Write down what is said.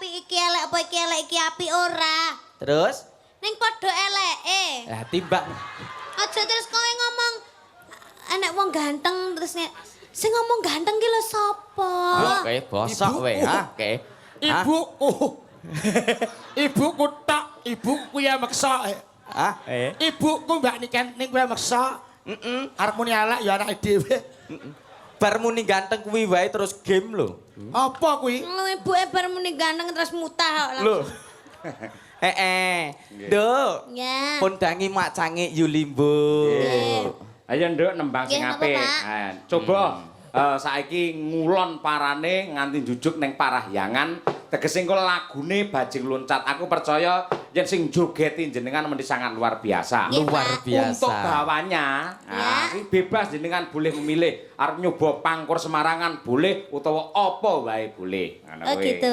apik iki elek apa iki elek iki apik ora. Terus? Ning padha eleke. Lah, timbang Aja terus kowe ngomong enek wong ganteng terus nek sing ngomong ganteng ki lho sapa? Oke, bosok Ibuku. kowe, ha? Oke. Hah? Ibuku. Ibuku tok, ibuku ya meksa. Ah, eh. Ibuku Mbak Niken ning kowe meksa. Arep muni elek ya anake dhewe. Bar muni ganteng kuwi wae terus game lho. Apa kuwi? Lu ibuke bar muni ganteng terus mutah kok Lho. langsung. Eh eh. Nduk. Ya. Pun dangi mak cangik Yulimbo. Nggih. Ayo, Nduk, nembang sing Nggih, napa, apik. Pak? Coba saiki ngulon parane nganti jujuk ning Parahyangan. Tegese engko lagune Bajing Loncat. Aku percaya yen sing jogeti jenengan mesti sangat luar biasa. Nggih, Luar Pak. biasa. Untuk bawanya, nah, iki bebas, jenengan boleh memilih. Arep nyoba Pangkur Semarangan boleh utawa apa wae boleh. Ngono Oh kuwi. gitu.